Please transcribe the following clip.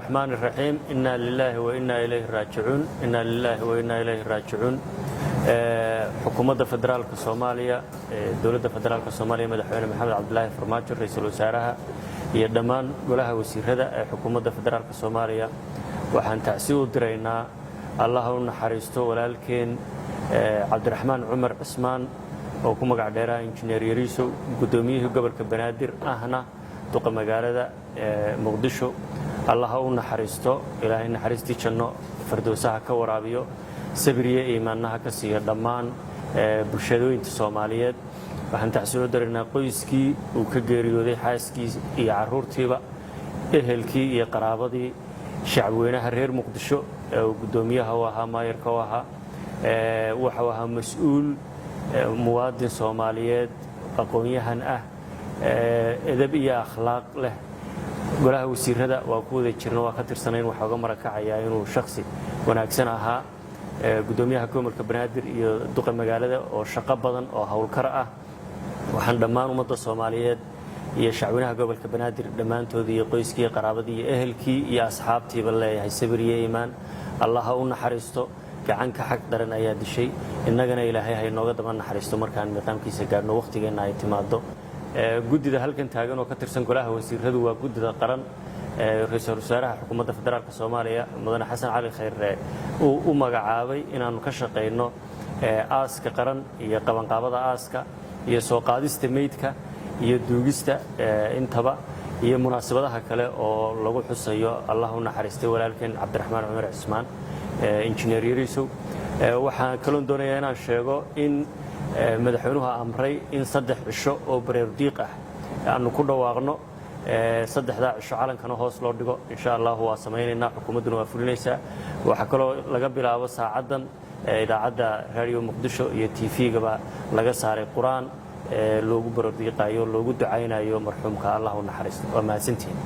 الرحمن الرحيم. إنا لله وإنا إليه راجعون، إنا لله وإنا إليه راجعون. Xukuumadda Federaalka Soomaaliya, Dowladda Federaalka Soomaaliya, Madaxweyne Maxamed Cabdilaahi Farmaajo, Ra-iisul Wasaaraha iyo dhammaan golaha wasiirada ee Xukuumadda Federaalka Soomaaliya, waxaan tacsi u diraynaa, Allaha u naxariisto, walaalkeen Cabdiraxmaan Cumar Cismaan oo ku magac dheeraa Injineer Yariisow, guddoomiyihii gobolka Banaadir ahna duqa magaalada Muqdisho. Allaha u naxariisto, Ilaahay naxariistii janno fardowsaha ka waraabiyo, sabriye iimaannaha ka siiyo dhammaan bulshadooyinta Soomaaliyeed. Waxaan tacsi u diraynaa qoyskii uu ka geeriyooday, xaaskii iyo carruurtiiba, ehelkii iyo qaraabadii, shacabweynaha reer Muqdisho ee uu guddoomiyaha u ahaa, maayarka u ahaa. Wuxuu ahaa mas-uul, muwaadin Soomaaliyeed, aqoon-yahan ah, edeb iyo akhlaaq leh. Golaha wasiirada waa ku wada jirna, waa ka tirsanayn, waxaa uga marakacayaa inuu shakhsi wanaagsan ahaa. Guddoomiyaha gobolka Banaadir iyo duqa magaalada oo shaqo badan oo howlkar ah. Waxaan dhammaan ummadda Soomaaliyeed iyo shacweynaha gobolka Banaadir dhammaantoodii iyo qoyskii, qaraabadii iyo ehelkii iyo asxaabtiiba leeyahay sabir iyo iimaan. Allaha u naxariisto, gacanka xaq daran ayaa dishay. Innagana Ilaahay ha inooga daba naxariisto markaan miiqaamkiisa gaadhno, wakhtigeenna ay timaado. Guddida halkan taagan oo ka tirsan golaha wasiiradu waa guddida qaran Ra-iisul Wasaaraha Xukuumadda Federaalka Soomaaliya, Mudane Xasan Cali Khayre, uu u magacaabay inaannu ka shaqayno aaska qaran iyo qabanqaabada aaska iyo soo qaadista meydka iyo duugista intaba iyo munaasabadaha kale oo lagu xusayo Allah u naxariistay walaalkeen Cabdiraxmaan Cumar Cismaan, Injineer Yariisow. Waxaan kaloon doonayaa inaan sheego in madaxweynuhu amray in 3 cisho oo baroordiiq ah aanu ku dhawaaqno. 3-daa cisho calankana hoos loo dhigo. Insha Allahu waa samaynaynaa, xukuumadduna waa fulinaysaa. Waxaa kaloo laga bilaabo saacaddan idaacadda Radio Muqdisho iyo TV-gaba laga saaray Qur-aan loogu baroordiiqayo, loogu ducaynayo marxuumka. Allah u naxariisto, waa mahadsantihiin.